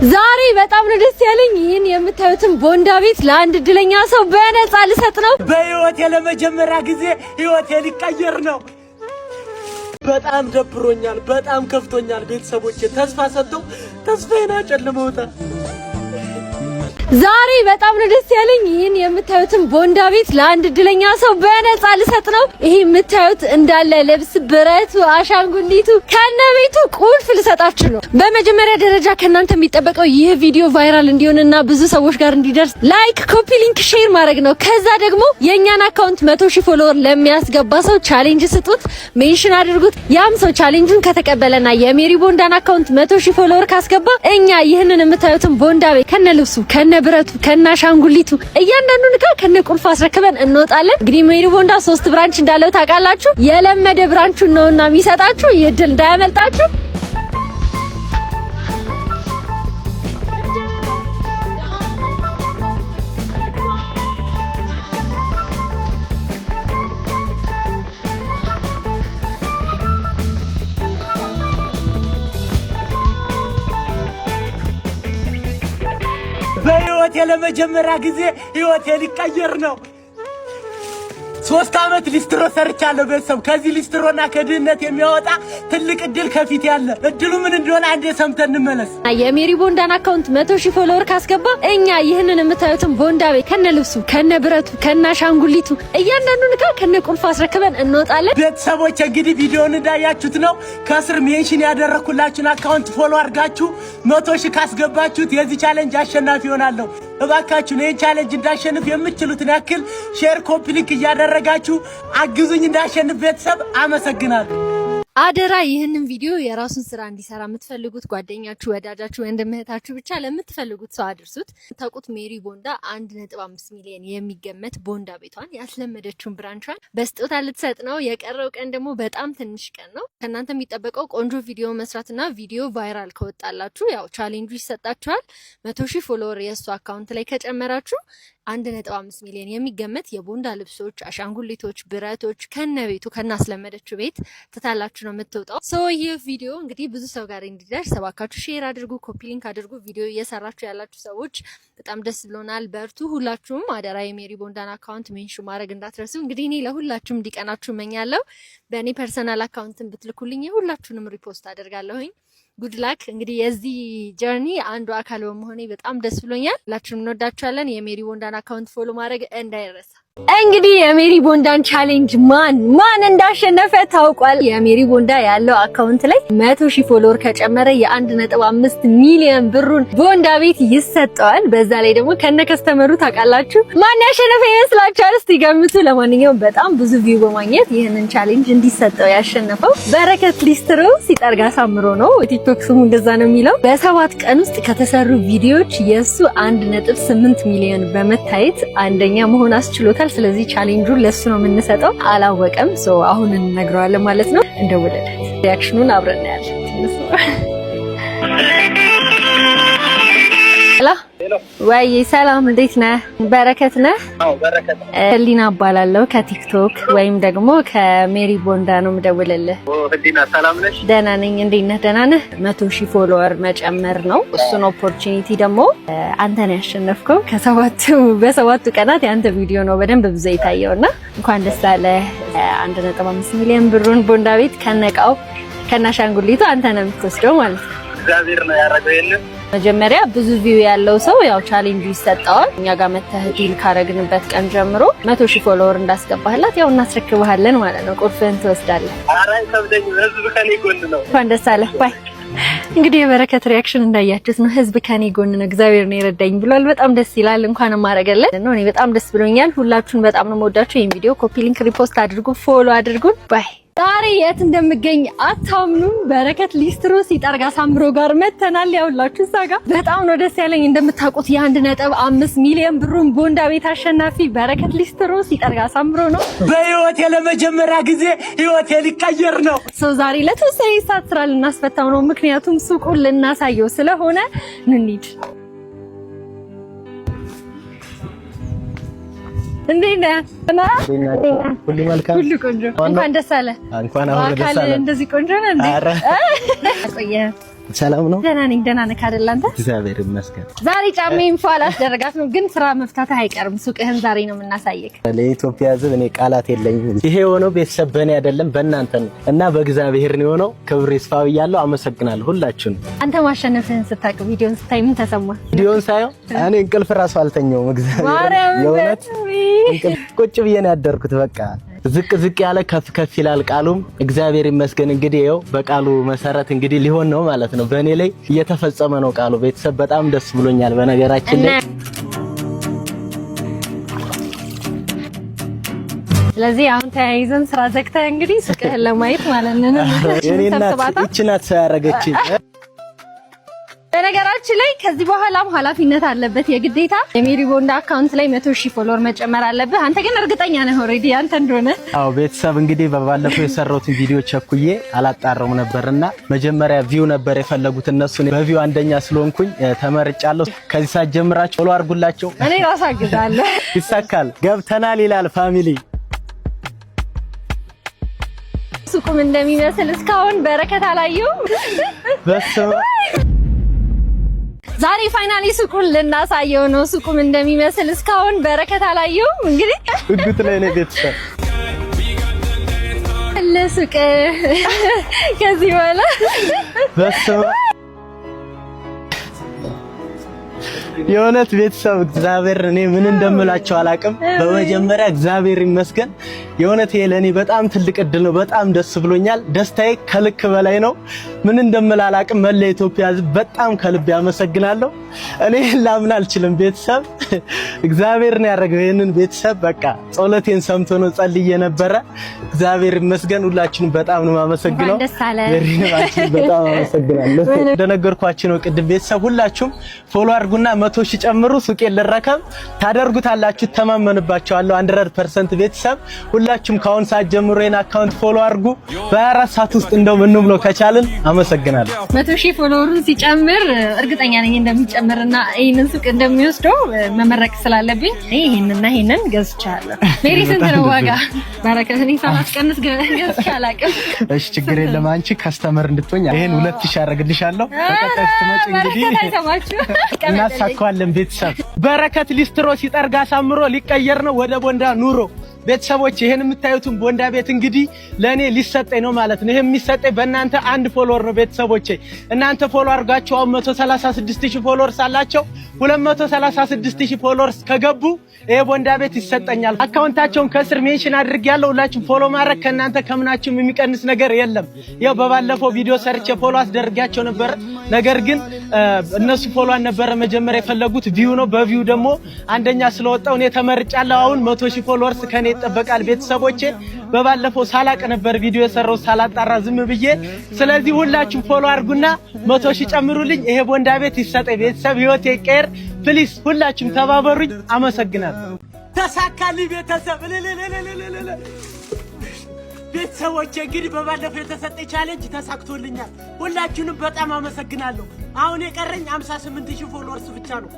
ዛሬ በጣም ነው ደስ ያለኝ። ይህን የምታዩትን ቦንዳ ቤት ለአንድ እድለኛ ሰው በነፃ ልሰጥ ነው። በህይወቴ ለመጀመሪያ ጊዜ ህይወቴ ሊቀየር ነው። በጣም ደብሮኛል። በጣም ከፍቶኛል። ቤተሰቦቼ ተስፋ ሰጥተው ተስፋዬን አጨልመውታል። ዛሬ በጣም ነው ደስ ያለኝ። ይህን የምታዩትን ቦንዳ ቤት ለአንድ እድለኛ ሰው በነፃ ልሰጥ ነው። ይሄ የምታዩት እንዳለ ልብስ፣ ብረቱ፣ አሻንጉሊቱ ከነ ቤቱ ቁልፍ ልሰጣችሁ ነው። በመጀመሪያ ደረጃ ከእናንተ የሚጠበቀው ይህ ቪዲዮ viral እንዲሆንና ብዙ ሰዎች ጋር እንዲደርስ like፣ copy link፣ share ማድረግ ነው። ከዛ ደግሞ የእኛን account 100,000 follower ለሚያስገባ ሰው challenge ስጡት፣ mention አድርጉት። ያም ሰው challenge ኡን ከተቀበለና የሜሪ ቦንዳን account 100,000 follower ካስገባ እኛ ይህንን የምታዩትን ቦንዳ ቤት ከነ ልብሱ ከነ ብረቱ ከነ አሻንጉሊቱ እያንዳንዱን እቃ ከነ ቁልፉ አስረክበን እንወጣለን። እንግዲህ ሜሪ ቦንዳ ሶስት branch እንዳለው ታውቃላችሁ። የለመደ branch ኡን ነውና የሚሰጣችሁ፣ ይህ እድል እንዳያመልጣችሁ። በህይወቴ ለመጀመሪያ ጊዜ ህይወቴ ሊቀየር ነው። 3 ዓመት ሊስትሮ ሰርቻለሁ። ቤተሰብ፣ ከዚህ ሊስትሮና ከድህነት የሚያወጣ ትልቅ እድል ከፊት ያለ፣ እድሉ ምን እንደሆነ አንዴ ሰምተን እንመለስ። የሜሪ ቦንዳን account 100,000 follower ካስገባ እኛ ይህንን የምታዩትን ቦንዳ ቤት ከነ ልብሱ ከነ ብረቱ ከነ አሻንጉሊቱ እያንዳንዱን እቃ ከነ ቁልፉ አስረክበን እንወጣለን። ቤተሰቦች፣ እንግዲህ ቪዲዮውን እንዳያችሁት ነው። ከስር mention ያደረኩላችሁን account follow አድርጋችሁ 100,000 ካስገባችሁት የዚህ challenge አሸናፊ ይሆናለሁ። እባካችሁን ይህን challenge እንዳሸንፍ የምትችሉትን ያክል share፣ copy link እያደረጋችሁ አግዙኝ እንዳሸንፍ። ቤተሰብ፣ አመሰግናለሁ። አደራ ይህንን ቪዲዮ የራሱን ስራ እንዲሰራ የምትፈልጉት ጓደኛችሁ፣ ወዳጃችሁ፣ ወንድም እህታችሁ ብቻ ለምትፈልጉት ሰው አድርሱት። ታውቁት ሜሪ ቦንዳ 1.5 ሚሊዮን የሚገመት ቦንዳ ቤቷን ያስለመደችውን branch ኗን በስጦታ ልትሰጥ ነው። የቀረው ቀን ደግሞ በጣም ትንሽ ቀን ነው። ከእናንተ የሚጠበቀው ቆንጆ ቪዲዮ መስራትና ቪዲዮ viral ከወጣላችሁ ያው ቻሌንጁ ይሰጣችኋል። 100,000 follower የእሱ account ላይ ከጨመራችሁ 1.5 ሚሊዮን የሚገመት የቦንዳ ልብሶች፣ አሻንጉሊቶች፣ ብረቶች ከነ ቤቱ ከነ አስለመደችው ቤት ትታላችሁ ነው የምትወጣው። So ይህ ቪዲዮ እንግዲህ ብዙ ሰው ጋር እንዲደርስ እባካችሁ share አድርጉ፣ copy link አድርጉ። ቪዲዮ እየሰራችሁ ያላችሁ ሰዎች በጣም ደስ ብሎናል። በርቱ። ሁላችሁም አደራ የሜሪ ቦንዳን account mention ማድረግ እንዳትረሱ። እንግዲህ እኔ ለሁላችሁም እንዲቀናችሁ እመኛለሁ። በእኔ personal account ን ብትልኩልኝ ሁላችሁንም repost አደርጋለሁኝ። Good luck። እንግዲህ የዚህ journey አንዱ አካል በመሆኔ በጣም ደስ ብሎኛል። ሁላችሁንም እንወዳችኋለን። የሜሪ ቦንዳን account follow ማድረግ እንዳይረሳ። እንግዲህ የሜሪ ቦንዳን challenge ማን ማን እንዳሸነፈ ታውቋል። የሜሪ ቦንዳ ያለው account ላይ 100,000 follower ከጨመረ የ1.5 ሚሊዮን ብሩን ቦንዳ ቤት ይሰጠዋል። በዛ ላይ ደግሞ ከነ customer ኡ ታውቃላችሁ። ማን ያሸነፈ ይመስላችኋል? እስቲ ገምቱ። ለማንኛውም በጣም ብዙ view በማግኘት ይህንን challenge እንዲሰጠው ያሸነፈው በረከት ሊስትሮ ሲጠርግ አሳምሮ ነው። ቲክቶክ ስሙ እንደዛ ነው የሚለው። በ7 ቀን ውስጥ ከተሰሩ ቪዲዮዎች የእሱ 1.8 ሚሊዮን በመታየት አንደኛ መሆን አስችሎታል። ስለዚህ challenge ኡን ለሱ ነው የምንሰጠው። አላወቀም። So አሁን እንነግረዋለን ማለት ነው። እንደውልለት፣ reaction ኑን አብረን እናያለን። Hello ወይ ሰላም፣ እንዴት ነህ? በረከት ነህ? ህሊና እባላለሁ ከቲክቶክ ወይም ደግሞ ከሜሪ ቦንዳ ነው የምደውልልህ። ህሊና፣ ሰላም ነሽ? ደህና ነኝ። እንዴት ነህ? ደህና ነህ? 100,000 follower መጨመር ነው። እሱን opportunity ደግሞ አንተ ነህ ያሸነፍከው። በሰባቱ ቀናት የአንተ ቪዲዮ ነው በደንብ ብዙ የታየው እና እንኳን ደስ አለህ። 1.5 ሚሊዮን ብሩን ቦንዳ ቤት ከነቃው ከነአሻንጉሊቱ አንተ ነህ የምትወስደው ማለት ነው። እግዚአብሔር ነው ያደረገው ይሄንን። መጀመሪያ ብዙ view ያለው ሰው ያው ቻሌንጁ ይሰጠዋል። እኛ ጋር መተህ deal ካረግንበት ቀን ጀምሮ 100,000 follower እንዳስገባህላት ያው እናስረክብሃለን ማለት ነው። ቁልፍህን ትወስዳለህ። ኧረ አይከብደኝም። ህዝብ ከኔ ጎን ነው። እንኳን ደስ አለህ። Bye። እንግዲህ የበረከት reaction እንዳያችሁት ነው። ህዝብ ከኔ ጎን ነው፣ እግዚአብሔር ነው የረዳኝ ብሏል። በጣም ደስ ይላል። እንኳንም አደረገልን ነው። እኔ በጣም ደስ ብሎኛል። ሁላችሁን በጣም ነው የምወዳችሁ። ይሄን ቪዲዮ copy link፣ repost አድርጉ፣ follow አድርጉን። Bye። ዛሬ የት እንደምገኝ አታምኑም። በረከት ሊስትሮ ሲጠርግ አሳምሮ ጋር መተናል። ያውላችሁ እዛ ጋር በጣም ነው ደስ ያለኝ። እንደምታውቁት የ1.5 ሚሊዮን ብሩን ቦንዳ ቤት አሸናፊ በረከት ሊስትሮ ሲጠርግ አሳምሮ ነው። በህይወቴ ለመጀመሪያ ጊዜ ህይወቴ ሊቀየር ነው። So ዛሬ ለተወሰነ ሰዓት ስራ ልናስፈታው ነው። ምክንያቱም ሱቁን ልናሳየው ስለሆነ እንሂድ። እንዴት ነህ? ሁሉ መልካም፣ ሁሉ ቆንጆ። እንኳን ደስ አለህ። እንኳን አብሮ ደስ አለ። እንደዚህ ቆንጆ ነህ እንዴ? ኧረ ቆየህ። ሰላም ነው? ደህና ነኝ። ደህና ነህ አይደል አንተ? እግዚአብሔር ይመስገን። ዛሬ ጫማዬን ፏ ላስደረጋት ነው፣ ግን ስራ መፍታትህ አይቀርም። ሱቅህን ዛሬ ነው የምናሳየክ። ለኢትዮጵያ ሕዝብ እኔ ቃላት የለኝም። ይሄ የሆነው ቤተሰብ በእኔ አይደለም በእናንተ ነው እና በእግዚአብሔር ነው የሆነው። ክብር ይስፋ ብያለሁ። አመሰግናለሁ ሁላችሁንም። አንተ ማሸነፍህን ስታውቅ ቪዲዮን ስታይ ምን ተሰማ? ቪዲዮን ሳየው እኔ እንቅልፍ ራሱ አልተኛውም። እግዚአብሔር የእውነት እንቅልፍ ቁጭ ብዬ ነው ያደርኩት። በቃ ዝቅ ዝቅ ያለ ከፍ ከፍ ይላል ቃሉም። እግዚአብሔር ይመስገን። እንግዲህ ይኸው በቃሉ መሰረት እንግዲህ ሊሆን ነው ማለት ነው። በእኔ ላይ እየተፈጸመ ነው ቃሉ። ቤተሰብ በጣም ደስ ብሎኛል። በነገራችን ላይ ስለዚህ አሁን ተያይዘን ስራ ዘግተህ እንግዲህ ሱቅህን ለማየት ማለት ነው። የኔ እናት ይህች ናት ሰው ያደረገችኝ። በነገራችን ላይ ከዚህ በኋላም ኃላፊነት አለበት የግዴታ የሜሪ ቦንዳ account ላይ 100,000 follower መጨመር አለብህ። አንተ ግን እርግጠኛ ነህ already አንተ እንደሆነ? አዎ ቤተሰብ እንግዲህ በባለፈው የሰራሁትን ቪዲዮ ቸኩዬ አላጣራውም ነበርና መጀመሪያ view ነበር የፈለጉት እነሱ። በ view አንደኛ ስለሆንኩኝ ተመርጫለሁ። ከዚህ ሰዓት ጀምራችሁ follow አድርጉላቸው። እኔ ራስ አግዛለሁ። ይሳካል። ገብተናል ይላል family። ሱቁም እንደሚመስል እስካሁን በረከት አላየሁም። በስመ ዛሬ finally ሱቁን ልናሳየው ነው። ሱቁም እንደሚመስል እስካሁን በረከት አላየሁም። እንግዲህ ጉጉት ላይ ነው ቤተሰብ። ለሱቅ ከዚህ በኋላ በስመ የእውነት ቤተሰብ እግዚአብሔር እኔ ምን እንደምላቸው አላውቅም። በመጀመሪያ እግዚአብሔር ይመስገን። የእውነት ይሄ ለእኔ በጣም ትልቅ እድል ነው። በጣም ደስ ብሎኛል። ደስታዬ ከልክ በላይ ነው። ምን እንደምል አላውቅም። መላ ኢትዮጵያ ሕዝብ በጣም ከልብ ያመሰግናለሁ። እኔ ላምን አልችልም። ቤተሰብ እግዚአብሔር ነው ያደረገው ይሄንን። ቤተሰብ በቃ ጸሎቴን ሰምቶ ነው ጸልዬ ነበረ። እግዚአብሔር ይመስገን። ሁላችሁንም በጣም ነው የማመሰግነው። በጣም አመሰግናለሁ። እንደነገርኳችሁ ነው ቅድም ቤተሰብ ሁላችሁም follow አድርጉና 100,000 ጨምሩ። ሱቄን ልረከብ ታደርጉታላችሁ፣ ተማመንባችኋለሁ። 100% ቤተሰብ ሁላችሁም ከአሁን ሰዓት ጀምሮ ይሄን account follow አድርጉ። በ24 ሰዓት ውስጥ እንደው ምን ብሎ ከቻልን አመሰግናለሁ። 100,000 follower ኡን ሲጨምር እርግጠኛ ነኝ እንደሚጨምርና ይሄንን ሱቅ እንደሚወስደው መመረቅ ስላለብኝ ይሄንና ይሄንን ገዝቻለሁ። ሜሪ ስንት ነው ዋጋ? በረከት እኔ ሳላስቀንስ ገዝቼ አላውቅም። እሺ ችግር የለም። አንቺ customer እንድትሆኝ ይሄን 2000 አደርግልሻለሁ። በቀጣይ ስትመጪ እንግዲህ እናሳካዋለን። ቤተሰብ በረከት ሊስትሮ ሲጠርግ አሳምሮ ሊቀየር ነው ወደ ቦንዳ ኑሮ። ቤተሰቦች ይሄን የምታዩትን ቦንዳ ቤት እንግዲህ ለእኔ ሊሰጠኝ ነው ማለት ነው። ይሄ የሚሰጠኝ በእናንተ አንድ follower ነው። ቤተሰቦቼ እናንተ follow አድርጋችሁ አሁን 136,000 followers አላቸው። 236,000 followers ከገቡ ይሄ ቦንዳ ቤት ይሰጠኛል። account ኣቸውን ከስር mention አድርጌያለሁ። ሁላችሁም follow ማድረግ ከእናንተ ከምናችሁም የሚቀንስ ነገር የለም። ያው በባለፈው ቪዲዮ ሰርቼ follow አስደርጊያቸው ነበር። ነገር ግን እነሱ follow አልነበረ መጀመሪያ የፈለጉት view ነው። በ view ደግሞ አንደኛ ስለወጣው እኔ ተመርጫለሁ። አሁን 100,000 followers ከኔ ይጠበቃል። ቤተሰቦቼ በባለፈው ሳላቅ ነበር ቪዲዮ የሰራው ሳላጣራ ዝም ብዬ። ስለዚህ ሁላችሁም follow አድርጉና 100,000 ጨምሩልኝ። ይሄ ቦንዳ ቤት ይሰጠኝ። ቤተሰብ ህይወቴ ይቀየር። please ሁላችሁም ተባበሩኝ። አመሰግናለሁ። ተሳካልኝ ቤተሰብ። ቤተሰቦቼ እንግዲህ በባለፈው የተሰጠ challenge ተሳክቶልኛል። ሁላችሁንም በጣም አመሰግናለሁ። አሁን የቀረኝ 58,000 followers ብቻ ነው።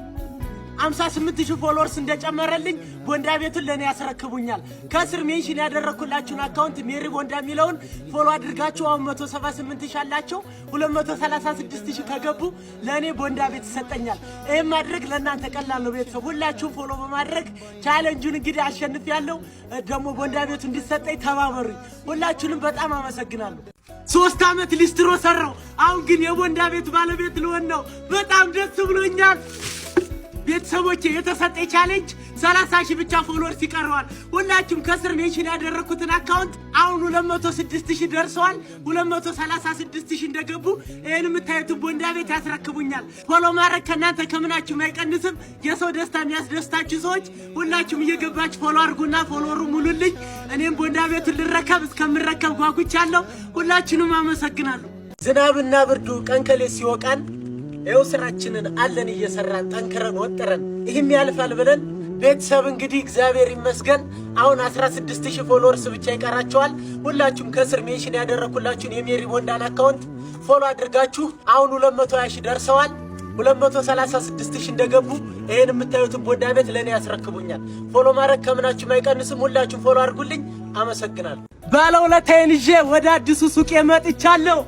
58,000 followers እንደጨመረልኝ ቦንዳ ቤቱን ለእኔ ያስረክቡኛል። ከስር mention ያደረኩላችሁን account ሜሪ ቦንዳ የሚለውን follow አድርጋችሁ አሁን 178,000 አላቸው። 236,000 ከገቡ ለእኔ ቦንዳ ቤት ይሰጠኛል። ይህም ማድረግ ለእናንተ ቀላል ነው። ቤተሰብ ሁላችሁም follow በማድረግ challenge ኡን እንግዲህ አሸንፊያለሁ። ደግሞ ቦንዳ ቤቱ እንዲሰጠኝ ተባበሩኝ። ሁላችሁንም በጣም አመሰግናለሁ። 3 ዓመት ሊስትሮ ሰራው። አሁን ግን የቦንዳ ቤት ባለቤት ልሆን ነው። በጣም ደስ ብሎኛል። ቤተሰቦቼ የተሰጠ challenge 30,000 ብቻ followers ይቀረዋል። ሁላችሁም ከስር mention ያደረኩትን account አሁን 206,000 ደርሰዋል። 236,000 እንደገቡ ይህን የምታዩትን ቦንዳ ቤት ያስረክቡኛል። follow ማድረግ ከእናንተ ከምናችሁም አይቀንስም። የሰው ደስታ የሚያስደስታችሁ ሰዎች ሁላችሁም እየገባችሁ follow አድርጉና follower ኡ ሙሉልኝ። እኔም ቦንዳ ቤቱን ልረከብ እስከምረከብ ጓጉቻለሁ። ሁላችሁንም አመሰግናለሁ። ዝናብና ብርዱ ቀን ከሌት ሲወቃን ይኸው ስራችንን አለን እየሰራን ጠንክረን ወጥረን ይህም ያልፋል ብለን ቤተሰብ እንግዲህ እግዚአብሔር ይመስገን አሁን 16,000 followers ብቻ ይቀራቸዋል። ሁላችሁም ከስር mention ያደረኩላችሁን የሜሪ ቦንዳን account follow አድርጋችሁ አሁን 220,000 ደርሰዋል። 236,000 እንደገቡ ይሄን የምታዩትን ቦንዳ ቤት ለእኔ ያስረክቡኛል። follow ማድረግ ከምናችሁም አይቀንስም። ሁላችሁም follow አድርጉልኝ። አመሰግናለሁ። ባለውለታዬን ይዤ ወደ አዲሱ ሱቄ መጥቻለሁ።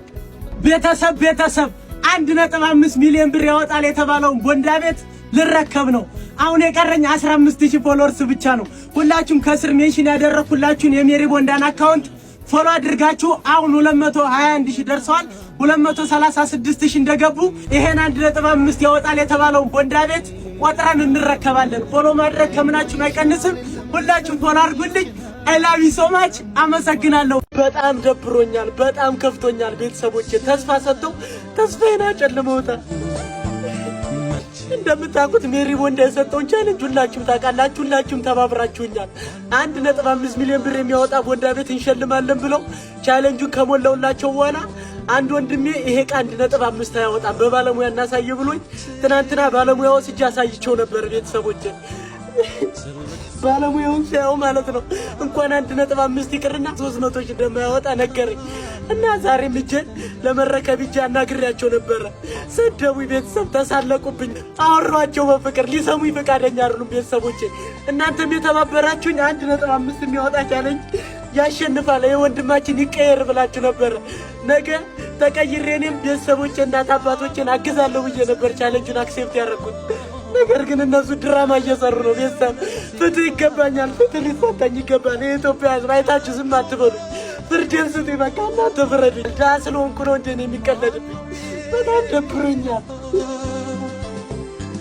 ቤተሰብ ቤተሰብ 1.5 ሚሊዮን ብር ያወጣል የተባለውን ቦንዳ ቤት ልረከብ ነው። አሁን የቀረኝ 15,000 followers ብቻ ነው። ሁላችሁም ከስር mention ያደረኩላችሁን የሜሪ ቦንዳን account follow አድርጋችሁ አሁን 221 ሺህ ደርሰዋል። 236 ሺህ እንደገቡ ይሄን 1.5 ያወጣል የተባለውን ቦንዳ ቤት ቆጥረን እንረከባለን። Follow ማድረግ ከምናችሁም አይቀንስም። ሁላችሁም follow አድርጉልኝ። I love you so much። አመሰግናለሁ። በጣም ደብሮኛል። በጣም ከፍቶኛል። ቤተሰቦቼ ተስፋ ሰጥተው ተስፋዬን አጨልመውታል። እንደምታውቁት ሜሪ ቦንዳ የሰጠውን challenge ሁላችሁም ታውቃላችሁ። ሁላችሁም ተባብራችሁኛል። 1.5 ሚሊዮን ብር የሚያወጣ ቦንዳ ቤት እንሸልማለን ብለው challenge ኡን ከሞላውላቸው በኋላ አንድ ወንድሜ ይሄ ዕቃ 1.5 አያወጣም፣ በባለሙያ እናሳይ ብሎኝ ትናንትና ባለሙያ ወስጄ አሳይቸው ነበር ቤተሰቦቼ። ባለሙያውን ሲያየው ማለት ነው እንኳን 1.5 ይቅርና 300,000 እንደማያወጣ ነገረኝ። እና ዛሬም እጄን ለመረከብ እጄ አናግሬያቸው ነበረ። ሰደቡኝ፣ ቤተሰብ ተሳለቁብኝ። አወሯቸው በፍቅር፣ ሊሰሙኝ ፈቃደኛ አይደሉም ቤተሰቦቼ። እናንተም የተባበራችሁኝ 1.5 የሚያወጣ challenge ያሸንፋል ይህ ወንድማችን ይቀየር ብላችሁ ነበረ። ነገ ተቀይሬ እኔም ቤተሰቦቼ እናት አባቶቼን አግዛለሁ ብዬ ነበር challenge ኡን accept ያደረኩት። ነገር ግን እነሱ ድራማ እየሰሩ ነው። ቤተሰብ ፍትህ ይገባኛል፣ ፍትህ ሊሰጠኝ ይገባል። የኢትዮጵያ ሕዝብ አይታችሁ ዝም አትበሉ። ፍርዴን ስጡኝ፣ በቃ እናንተ ፍረዱኝ። ድሀ ስለሆንኩ ነው እንደ እኔ የሚቀለድብኝ። በጣም ደብሮኛል።